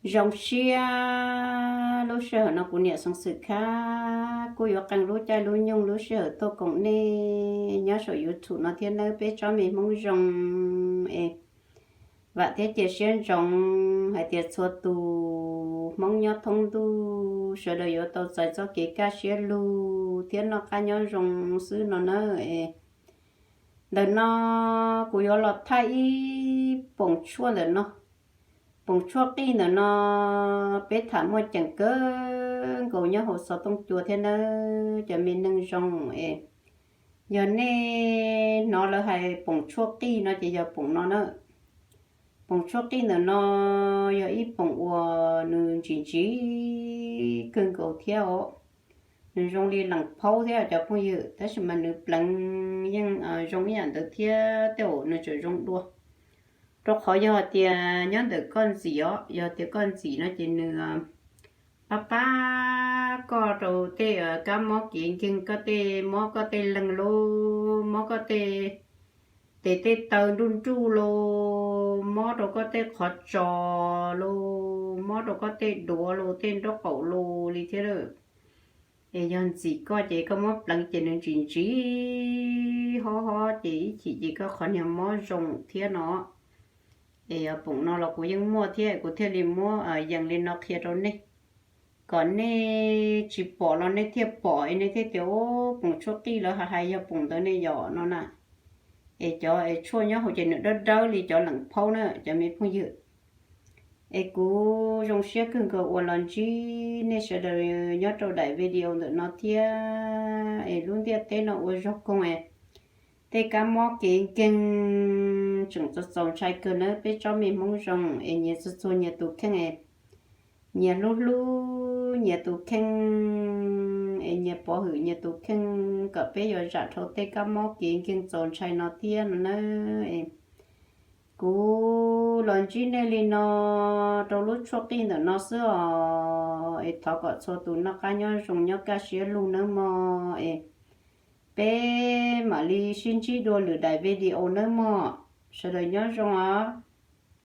Zoo siab lub sij hawm no kuv niam Xoo Xwm Khab kuj yuav qee lub caij lub nyoog lub sij hawm tuaj koom nej nyob saum YouTube no thiab nawb peb tsob me Hmoob zoo es. Vam thiab cia siab ntsoov hais tias txhua tus Hmoob nyob thoob ntuj sawv daws yuav tau txais txoj kev kaj siab lug thiab noj qab nyob zoo xwb no nawb es. Ntawm no kuv yuav los thaij ib poom tshuaj ntawm no. Poom tshuaj qij ntawm no peb tham muaj ceem kawg nkaus nyob hauv xov tooj cua thiab nawb cov me neeg zoo es. Yog nej hnov lawv hais poom tshuaj qij no ces yog poom no na. Poom tshuaj qij ntawm no yog ib poom uas nws ntsim ntsim kawg nkaus thiab os. Nws zoo li lees phaub thiab cov phooj ywg, tab sis mas nws pleev yeej zoo ib yam ntawd thiab tej zaum nws tseem zoo dua. Rau qhov yog tias nyob ntawm koj ntxim os, yog tias koj ntxim no ces nws pab pab koj rau tej kab mob kev nkeeg, koj tej mob koj tej leeg los, mob koj tej tes tej taw nruj nruj los, mob rau koj tej qhov tsos los, mob rau koj tej duav los tej nraub qaum los li thiab lawm. Es yog ntxim koj ces koj muab pleev ces nws ntsim ntsim hob hob ces ib chim ces koj qhov niag mob zoo thiab no. Es yog poom no los kuv yeej muaj thiab kuv thiaj li muab yees li no qhia rau nej, kom nej tsis pom los nej thiaj pom es nej thiaj tias, Ub, poom tshuaj qij lawv hais hais yog poom ntawd ne yom no na. Es cov es tshuaj nyob hauv ces nws dawb dawb li cov lees phaub na cov me phooj ywg. Es kuv zoo siab kawg nkaus uas los ntsib nej sawv daws nyob rau daim video ntawm no thiab. Es lub ntiaj teb no ua zog koog es tej kab mob kev nkeeg tseem txaus txaus ntshai kawg nawb peb tsob me Hmoob zoo es nyias txhua txhua nyias tus kheej es nyias hlub hlub nyias tus kheej es nyias pov hwm nyias tus kheej kom peb yuav zam dhau tej kab mob kev nkeeg txaus ntshai no thiab no nawb. Kuv los ntsib nej li no rau lub tshuaj qij ntawm no xwb os. Es thov kom txhua tus noj qab nyob zoo nyob kaj siab lug nawb mog. Es peb mam li sib ntsib dua lwm daim video nawb mog. Sawv daws nyob zoo os.